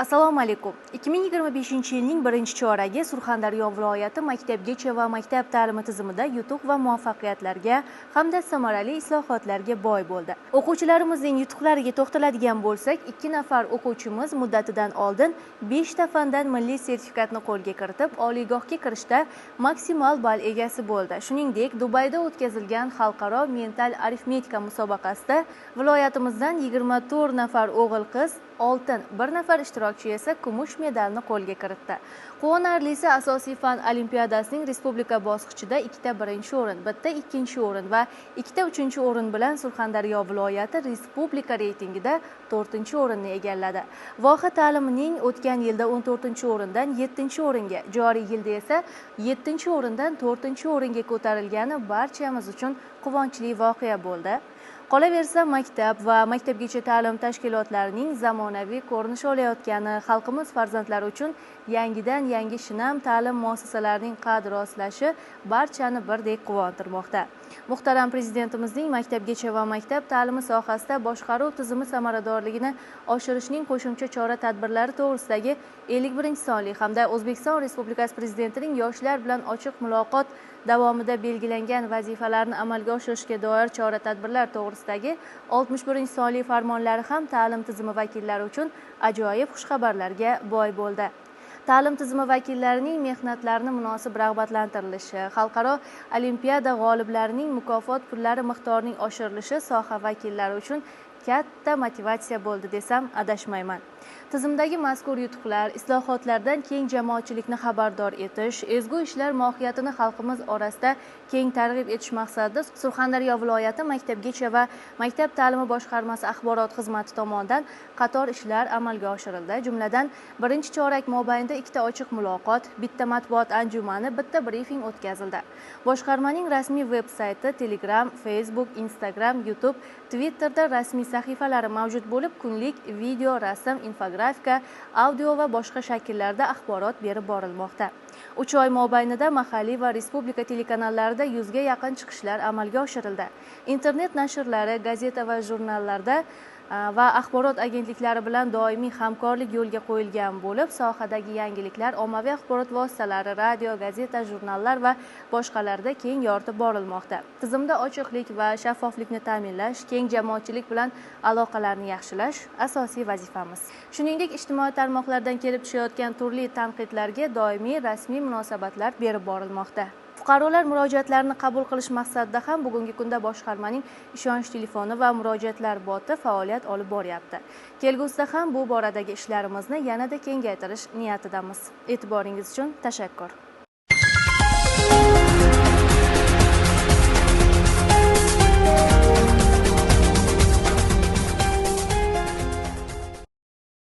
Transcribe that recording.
Assalomu alaykum. 2025-yilning birinchi choragi Surxondaryo viloyati maktabgacha va maktab ta'limi tizimida yutuq va muvaffaqiyatlarga hamda samarali islohotlarga boy bo'ldi. O'quvchilarimizning yutuqlariga to'xtaladigan bo'lsak, 2 nafar o'quvchimiz muddatidan oldin 5 ta fandan milliy sertifikatni qo'lga kiritib, oliygohga kirishda maksimal ball egasi bo'ldi. Shuningdek, Dubayda o'tkazilgan xalqaro mental arifmetika musobaqasida viloyatimizdan 24 nafar o'g'il-qiz oltin, 1 nafar ishtirokchi esa kumush medalni qo'lga kiritdi. Quvonarlisi, asosiy fan olimpiadasining respublika bosqichida 2 ta birinchi o'rin, 1 ta ikkinchi o'rin va 2 ta uchinchi o'rin bilan Surxondaryo viloyati respublika reytingida 4-o'rinni egalladi. Voha ta'limining o'tgan yilda 14-o'rindan 7-o'ringa, joriy yilda esa 7-o'rindan 4-o'ringa ko'tarilgani barchamiz uchun quvonchli voqea bo'ldi. Qolaversa, maktab va maktabgacha ta'lim tashkilotlarining zamonaviy ko'rinish olayotgani xalqimiz farzandlari uchun yangidan yangi shinam ta'lim muassasalarining qad rostlashi barchani birdek quvontirmoqda. Muhtaram Prezidentimizning maktabgacha va maktab ta'limi sohasida boshqaruv tizimi samaradorligini oshirishning qo'shimcha chora-tadbirlari to'g'risidagi 51-sonli hamda O'zbekiston Respublikasi Prezidentining yoshlar bilan ochiq muloqot davomida belgilangan vazifalarni amalga oshirishga doir chora-tadbirlar to'g'risidagi 61-sonli farmonlari ham ta'lim tizimi vakillari uchun ajoyib xushxabarlarga boy bo'ldi. Ta'lim tizimi vakillarining mehnatlarini munosib rag'batlantirilishi, xalqaro olimpiada g'oliblarining mukofot pullari miqdorining oshirilishi soha vakillari uchun katta motivatsiya bo'ldi desam adashmayman. Tizimdagi mazkur yutuqlar, islohotlardan keng jamoatchilikni xabardor etish, ezgu ishlar mohiyatini xalqimiz orasida keng targ'ib etish maqsadida Surxondaryo viloyati maktabgacha va maktab ta'limi boshqarmasi axborot xizmati tomonidan qator ishlar amalga oshirildi. Jumladan, birinchi chorak mobaynida 2 ta ochiq muloqot, 1 ta matbuot anjumani, 1 ta brifing o'tkazildi. Boshqarmaning rasmiy veb sayti, Telegram, Facebook, Instagram, YouTube, Twitterda rasmiy sahifalari mavjud bo'lib, kunlik video, rasm, infografika, audio va boshqa shakllarda axborot berib borilmoqda. 3 oy mobaynida mahalliy va respublika telekanallarida 100 ga yaqin chiqishlar amalga oshirildi. Internet nashrlari, gazeta va jurnallarda va axborot agentliklari bilan doimiy hamkorlik yo'lga qo'yilgan bo'lib, sohadagi yangiliklar ommaviy axborot vositalari, radio, gazeta, jurnallar va boshqalarda keng yoritib borilmoqda. Tizimda ochiqlik va shaffoflikni ta'minlash, keng jamoatchilik bilan aloqalarni yaxshilash asosiy vazifamiz. Shuningdek, ijtimoiy tarmoqlardan kelib tushayotgan turli tanqidlarga doimiy rasmiy munosabatlar berib borilmoqda. Fuqarolar murojaatlarini qabul qilish maqsadida ham bugungi kunda boshqarmaning ishonch telefoni va murojaatlar boti faoliyat olib boryapti. Kelgusida ham bu boradagi ishlarimizni yanada kengaytirish niyatidamiz. E'tiboringiz uchun tashakkur.